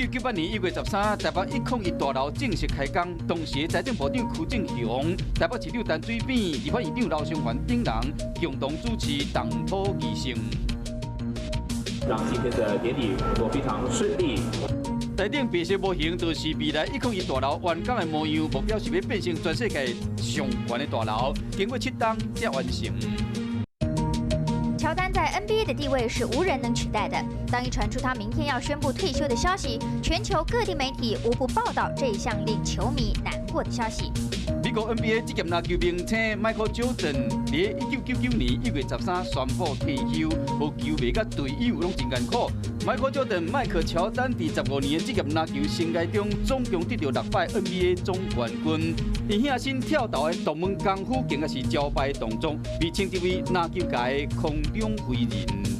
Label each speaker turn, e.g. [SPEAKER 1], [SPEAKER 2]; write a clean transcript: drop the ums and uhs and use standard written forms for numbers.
[SPEAKER 1] 1998年1月13，台北101大樓正式開工。當時財政部長柯正雄、台北市長陳水扁、立法院長劉尚懷等人共同主持動土儀式。
[SPEAKER 2] 讓今天的典禮能夠非常順利。
[SPEAKER 1] 台頂白色模型就是未來101大樓完工的模樣，目標是欲變成全世界上懸的大樓，經過7冬才完成。
[SPEAKER 3] 喬丹在 NBA 的地位是無人能取代的。當一傳出他明天要宣布退休的消息，全球各地媒體無不報道這一項令球迷難過的消息。
[SPEAKER 1] 美國 NBA 職業籃球明星 Michael Jordan 佇1999年1月13宣布退休，予球迷佮隊友攏真艱苦。Michael Jordan 邁克喬丹佇15年的職業籃球生涯中，總共得著六擺 NBA 總冠軍。伊遐新跳投的獨門功夫，更加是招牌動作，被稱之為籃球界的空中飛人。